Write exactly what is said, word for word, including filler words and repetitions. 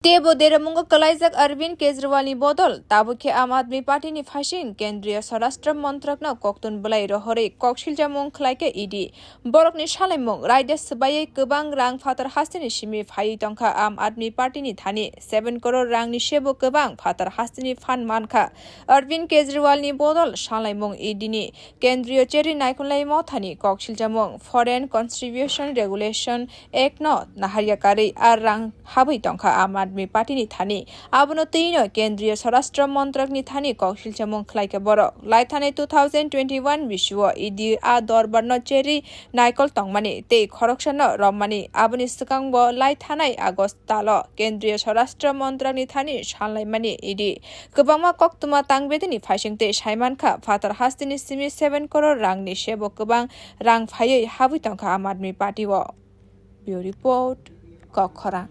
Teibo deremungo kwlaijak Arvind Kejriwalni bodol tabuk khe Aam Aadmi Partyni phaising Kendriya Swarashtra Montrakno koktun bwlai rohorwi koksilchamung khlaikha E D. Borokni salaimung, raida swbaiwi kwbang rang phatar hasteni simi phaiwi tongkha Aam Aadmi Partyni thani, seven crore rangni sebo kwbang phatar hasteni phan mankha. Arvind Kejriwalni bodol salaimung E Dni Kendriya Cherry Naikolnai Mothani koksilchamung Foreign Contribution Regulation Act no naharya karwi a rang habwi tongkha Aam Aadmi Partyni thani. Abono twino Kendriya Swarashtra Montrakni thani koksilchamung khlaikha borok. Laithanai two thousand twenty-one bisio E D a dorbarno cherry naikol tongmani tei khoroksano romani. Aboni swkangbo laithanai August talo Kendriya Swarashtra Montrakni thani sanlaimani E D. Kwbangma koktwma tangbedini phaising tei saimankha phatar hasteni simi seven crore rangni sebo kwbang rang phaiwi habwi tongkha Aam Aadmi Party o. Bureau Report, Kokkhorang.